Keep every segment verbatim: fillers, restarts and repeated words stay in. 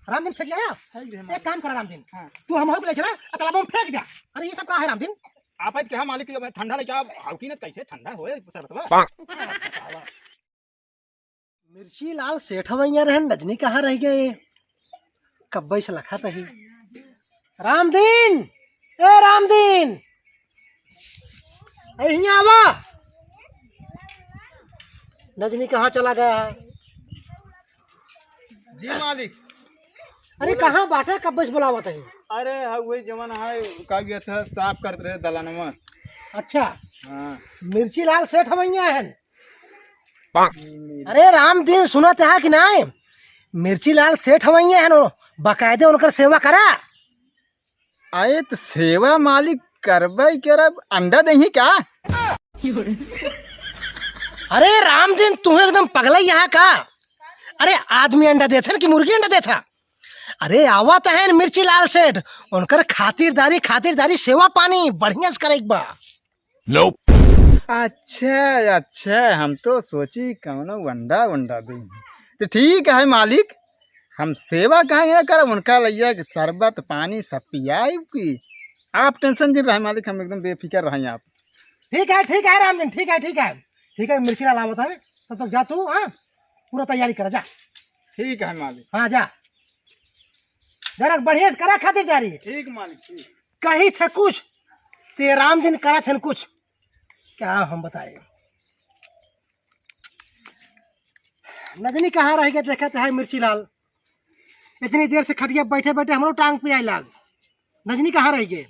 रामदीन फेंक दिया है? फेंक दे, एक काम करा रामदीन, हाँ। तू हमहू के ले चला, आ तालाब में फेंक दिया। अरे ये सब का है रामदीन? आप आज कहा मालिक कि अब ठंडा लेके आओ, हाउ की ना कैसे ठंडा होए शरबतवा? मिर्ची लाल सेठ वैया रहन, नजनी कहाँ रह गए? कब्बे से लखत ही। रामदीन, ए रामदीन, ए हियाँ आवा। नजनी कहाँ चला गया है? जी मालिक। अरे बोला। कहाँ बाटे, कब्बे से बुलावत है? अरे हाँ, वही जवन है, का गया था, साफ करत रहे दलानवा। अच्छा। हाँ। मिर्ची लाल सेठ वैया है। अरे रामदीन, सुनत है कि नाय? मिर्ची लाल सेठ वैया है नो, बकायदे उनकर सेवा करा। अरे त सेवा मालिक करबे करब, अंडा देही का? अरे रामदीन, तू एकदम पगला यहाँ का? अरे आदमी अंडा देथे ना कि मुर्गी अंडा देथा? अरे आवत है मिर्ची लाल सेठ, उनकर खातिरदारी, खातिरदारी, सेवा पानी बढ़िया से करे के बा। Nope। अच्छा, अच्छा, हम तो सोची कौनो वंडा वंडा दी। तो ठीक है मालिक, हम सेवा काहे ना करब, उनका लैया के शरबत पानी सब पियाई की। आप टेंशन जिन रहे मालिक, हम एकदम बेफिक्र रहे आप। ठीक है, ठीक है रामदीन, ठीक है, ठीक है, ठीक है, मिर्ची लाल आवत है, तब तक जा तू, हाँ, पूरा तैयारी कर जा। ठीक है मालिक। हाँ जा, जरा बढ़िया से करा खातिरदारी। ठीक मालिक, ठीक। कही थे कुछ, ते रामदीन करा थे कुछ। क्या हम बताए? नजनी कहाँ रह गए? देखत है मिर्ची लाल, इतनी देर से खटिया बैठे बैठे हमरो टांग पिराए लाग। नजनी कहाँ रह गए?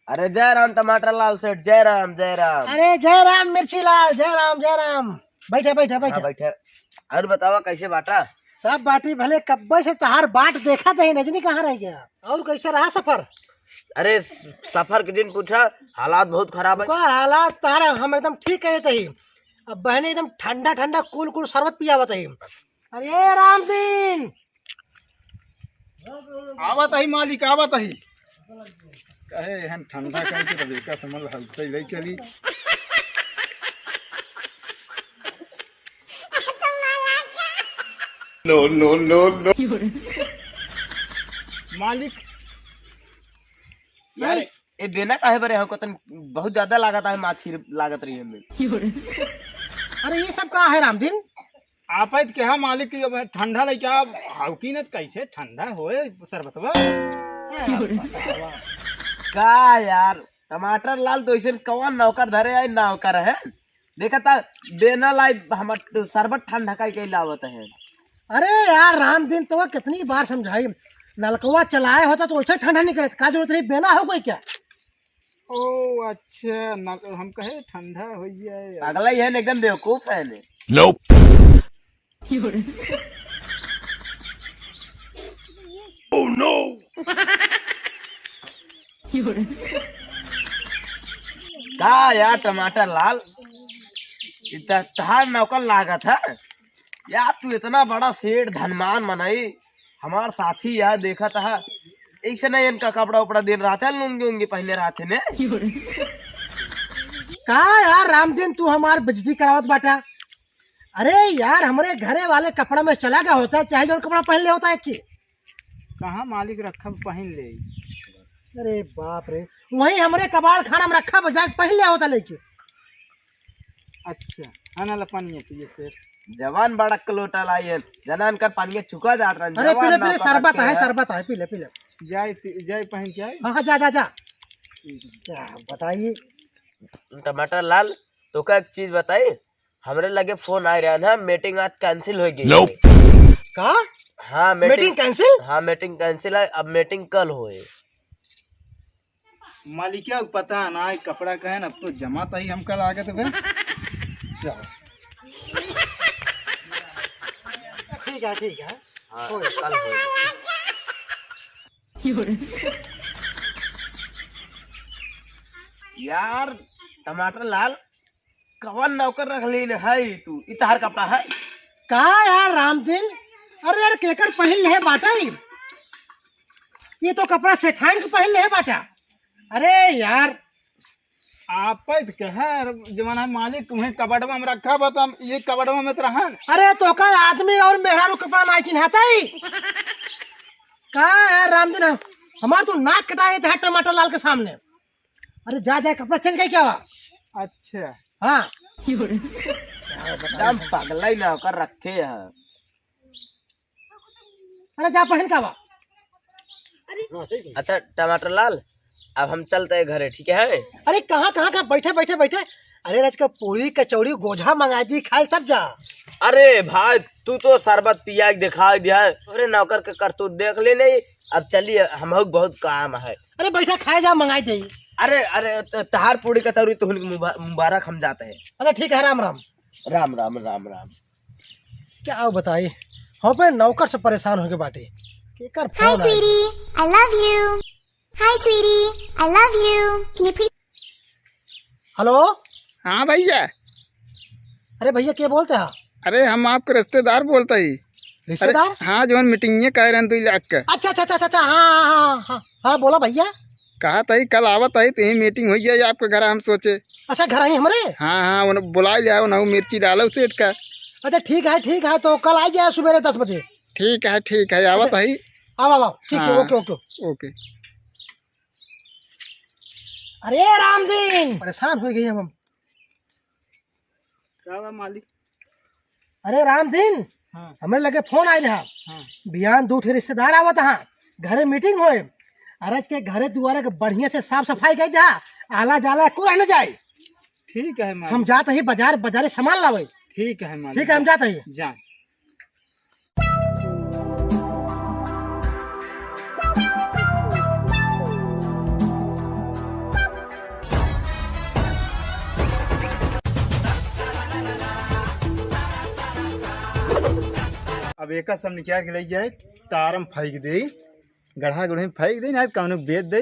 अरे जय राम टमाटर लाल सेठ, जय राम, जय राम। अरे जय राम मिर्ची लाल, जय राम, जय राम। बैठे, बैठे, हाँ, बैठे। बैठे। और बतावा कैसे बाटा? सब बाटी भले, कब्बे से तहार बाट देखा थे, नजनी कहाँ रह गया? और कैसे रहा सफर? अरे सफर के दिन पूछा, हालात बहुत खराब है। का हालात तहार? हम एकदम ठीक कहे थे। अब बहने एकदम ठंडा ठंडा cool cool शरबत पियावत है। अरे रामदीन, आवत ही मालिक, आवत ही। कहे हन ठंडा करके तब एका समझ हलते ले चली। No, no, no, no। मालिक, यार, ए बेना काहे बरे हो? कतन बहुत ज्यादा लागत है, माछी लागत रही हमें। अरे ये सब का है रामदीन? आप आइत कहा मालिक कि अब ठंडा लेके आ, हाउ की न कैसे ठंडा होए शरबतवा? का यार, टमाटर लाल तो ऐसे कौन नौकर धरे आए, नौकर है। देखा था बेना लाई हमर शरबत ठंडा कई के लावत है। अरे यार रामदीन, तो कितनी बार समझाई, नलकवा चलाए होता तो ऐसे ठंडा निकलत, का जरूरत रही, बेना हो गई क्या? ओ अच्छा, ना, हम कहे ठंडा हो गया है। पागल है, ये एकदम बेवकूफ है ने। Nope। Oh no। का यार टमाटर लाल, इतना तहार नौकर लागत है यार, तू इतना बड़ा सेठ धनवान मनई, हमार साथी यार देखत है, ऐसे नहीं इनका कपड़ा उपड़ा दिन रहते हैं, लुंगी उंगी पहने रहते ने। का यार रामदीन, तू हमार बेइज्जती करावत बाटा। अरे यार, हमरे घरे वाले कपड़ा में चला गया होता है, चाहे जौन कपड़ा पहन ले होता है कि। कहाँ मालिक रखब पहन ले। अरे बाप रे, वही हमरे कबाड़ खाना में रखा बा, जाके पहन ले होता लेके। अच्छा, आना ला पानी है, पिए से। जवान बड़ा कलोटा लाई है, जनान कर पानी चुका जात रहन। अरे पी ले, पी ले, शरबत है, शरबत है, पी ले, पी ले। जाए, जाए पहन के आए। हाँ, हाँ, जा, जा, जा। ठीक है। क्या बताइए। टमाटर लाल, तो का एक चीज बताई, हमरे लगे फोन आ रहा है, मीटिंग आज कैंसिल हो गई है। Nope। का? हाँ, मीटिंग, मीटिंग कैंसिल? हाँ, मीटिंग कैंसिल है, अब मीटिंग कल होए। मालिकिया को पता ना है, कपड़ा का है ना, अब तो जमा तही हमका लागत बे। चलो। ठीक है, ठीक है। हाँ, होए। कल होए। यार, टमाटर लाल, कवन नौकर रख लेन है तू? ई तहार कपड़ा है? का यार रामदीन? अरे यार, केकर पहिन ले बाटा ई? ये तो कपड़ा सेठाइन के पहिन ले बाटा। अरे यार, आप तो कहे, जमाना मालिक तुम्हें कबड़वा में रखा बा, तो हम ये कबड़वा में तो रहन। अरे, तोका आदमी और मेहरारू के पाना चिन्हाता ही? का है रामदीन, हमार तो नाक कटाए थे टमाटर लाल के सामने। अरे, जा, जा, कपड़ा चेंज करके आवा। अच्छा। हाँ। एकदम पगला ही लौकर रखे है। अरे, जा, पहन के आवा। अच्छा टमाटर लाल, अब हम चलते हैं घरे, ठीक है? अरे, कहाँ, कहाँ, कहाँ? बैठे, बैठे, बैठे। अरे, राज का पूरी, कचौड़ी, गोझा मंगा दी, खाए तब जा। अरे भाई, तू तो शरबत पिया के दिखा दिया है। अरे, नौकर के करतूत देख ले नहीं। अब चलिए, हम बहुत काम है। अरे, बैठा, खाए जा, मंगाई दे। अरे, अरे, त-, तहार पूरी कचौड़ी तो हुन मुबा-, मुबारक, हम जाते हैं। अच्छा, ठीक है, राम राम। राम, राम, राम, राम। क्या बताई, हम पे नौकर से परेशान होके बाटे। केकर Hi फोन आइल? Sweetie, I love you. Hi sweetie, I love you. Can you please hello. हाँ भैया। अरे भैया, के बोलते हैं? अरे, हम आपके रिश्तेदार बोलते ही। रिश्तेदार? अरे, हाँ, जौन मीटिंग ये कह रहे हैं, दो लाख का। अच्छा, अच्छा, अच्छा, अच्छा, हाँ, हाँ, हाँ, हाँ, हाँ, बोला भैया। कहा था ही, कल आवत है, तो यही मीटिंग हो जाए आपके घर, हम सोचे। अच्छा, घर आई हमरे? हाँ, हाँ, उन्हें बुला लिया, उन्हें मिर्ची डालो सेठ का। अच्छा, ठीक है, ठीक है, तो कल आ जाए सुबेरे दस बजे। ठीक है, ठीक है, आवत अच्छा। है। आओ, आओ, आओ, ठीक है, हाँ। OK, OK। OK। अरे रामदीन, परेशान हो गई हम। का बा मालिक? अरे रामदीन, हाँ। हमरे लगे फोन आइल है। हाँ। बिहान दू ठे रिश्तेदार आवत हा, घरे मीटिंग होए। अरे के घरे दुआरे के बढ़िया से साफ सफाई कर दे, आला जाला को रहने जाए। ठीक है मालिक। हम जात ही बाजार, बाजारे सामान लावे। ठीक है मालिक। ठीक है, हम जात ही। जा। अब एका सब निकाल के ले जाए, तार में फेंक दे, गढ़ा गुढ़ी में फेंक दे, ना कौनो बेच दे।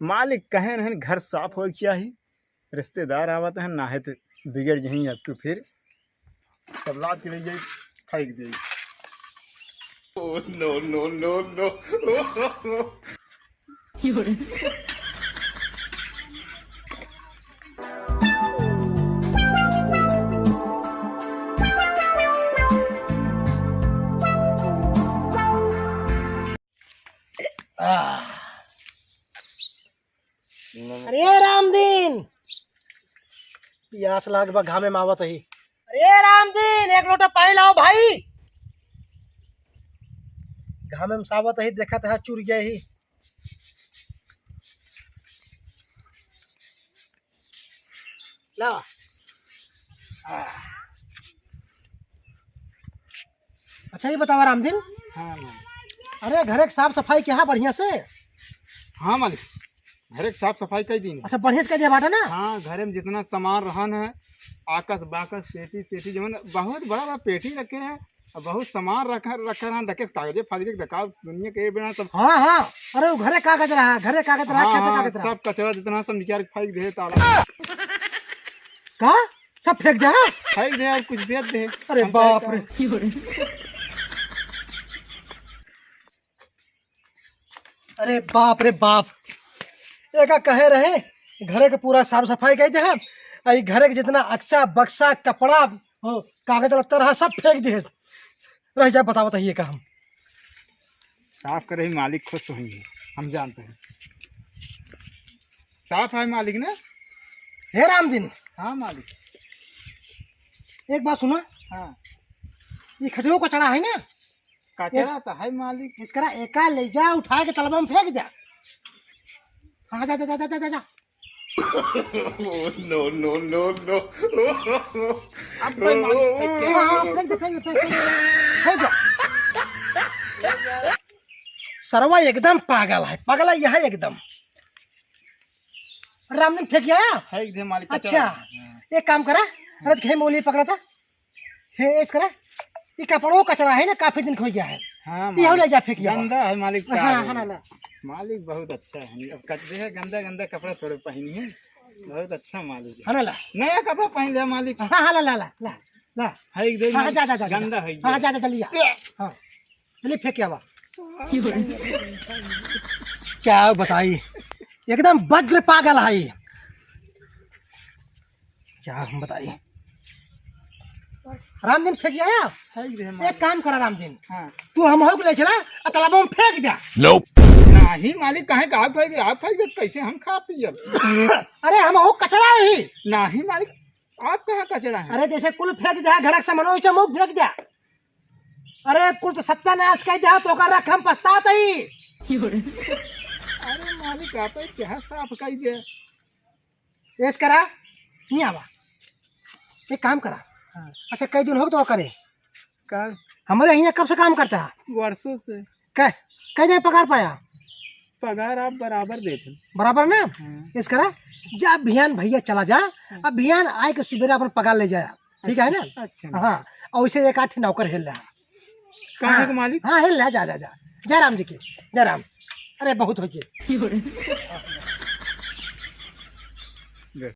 मालिक कहे रहन घर साफ होए के चाही, रिश्तेदार आवत हैं, ना है तो बिगड़ जहीं अब तू फिर। सब लाद के ले जाई, फेंक दे। Oh, no, no, no, no। आह। अरे रामदीन, पियास लाग बा, घामे में आवत ही। अरे रामदीन, एक लोटा पानी लाओ भाई। घामे में सावत ही, देखत है चुर गया ही। लावा। आह। अच्छा, ये बतावा रामदीन। हाँ, मालिक। अरे, घरे के साफ सफाई किया बढ़िया से? हाँ, मालिक, घरे के साफ सफाई कई दिन। अच्छा, बढ़िया से कई दिया बाटा ना? हाँ, घरे में जितना सामान रहन है, आकस बाकस, पेटी सेटी, जवन बहुत बड़ा बड़ा पेटी रखे हैं, अब बहुत सामान रखा, रखा रहन, दकेस कागजे फागजे के दकाल दुनिया के बिना सब। हाँ, हाँ, अरे, वो घरे कागज रहा, घरे कागज रहा, हाँ, खेते हाँ, कागज रहा। सब कचरा जितना सब निकाल के फेंक दे ताला। का? सब फेंक दे, हाँ? फेंक दे और कुछ बेच दे। अरे हम बाप रे। अरे बाप रे बाप। एका कहे रहे, घरे के पूरा साफ सफाई कई दे, आ ई घरे के जितना अक्सा, बक्सा, कपड़ा, हो, कागज लत्ता रहा, सब फेंक दे। रह जा, बताओ, बताइए का हम। साफ करे ही मालिक खुश होइहैं, हम जानते हैं। साफ है मालिक ना? हे रामदीन। हाँ मालिक। एक बात सुना। हाँ। ये खटियो कचरा है ना? कचरा तो है मालिक। इसकरा एका ले जा, उठा के तलबा में फेंक दे। हाँ, जा, जा, जा। Oh, no, no, no, no। अब भाई मालिक फेंक के। हाँ, हाँ, फेंक दे, फेंक दे, फेंक दे। फेंक दे। सरवा एकदम पागल है, पगला यह है एकदम। रामदीन फेंक आया? फेंक दे मालिक, कचरा अच्छा, है। हाँ। एक काम करा, रज के मोली पकड़ा था। हे, ऐस करा, ई कपड़ो कचरा है ना, काफी दिन खो गया है। हाँ, ई हो मालिक। ले जा, फेंक आवा। गंदा है मालिक, हाँ, का हाँ, बोले? ना, ना। मालिक बहुत अच्छा है, अब कच-, देखे गंदा गंदा कपड़ा थोड़े पहनी है, बहुत अच्छा मालिक है। हाँ, ना, ला। नया कपड़ा पहन ले मालिक। हाँ, हाँ, ला, ला, ला, ला, ला। है एक दो हाँ, मालिक, जा, जा, जा, जा। गंदा है हाँ, ये। जा, जा, जल्दी जा। हाँ, जल्दी फेंक आवा। क्या बताई, एकदम वज्र पागल है। क्या हम बताई? रामदीन फेंक आया? फेंक दे मालिक। एक काम करा रामदीन, हाँ। तू हम हो के ले चला, आ तालाब में फेंक दे। Nope। नहीं मालिक, काहे का फेंक दे? आप फेंक दे, कैसे हम खा पियब? अरे हम हो कचरा ही। नहीं मालिक, आप कहाँ कचरा है? अरे जैसे कुल फेंक दे, घर के सामान वैसे मुँह फेंक दे। अरे कुल तो सत्यानाश कर दे, तो ओकर रख हम पछतात ही। अरे मालिक, आप क्या साफ कर दे? ऐस करा, नहीं आवा। एक काम करा। हाँ। अच्छा, कई दिन हो तो करे? का? हमरे यहाँ कब से काम करता है? वर्षों से। कै, कै दिन पगार पाया? पगार आप बराबर देते। बराबर ना? हाँ। ऐस करा, जा बिहान भैया चला जा, हाँ। अब बिहान आए के सुबेरे अपन पगार ले जाया, ठीक है ना? अच्छा। हाँ, और उसे एक आठ नौकर हेल रहा। काहे हाँ, के मालिक? हाँ, हेल रहा, जा, जा, जा। जय राम जी की, जय राम। अरे बहुत हो गए।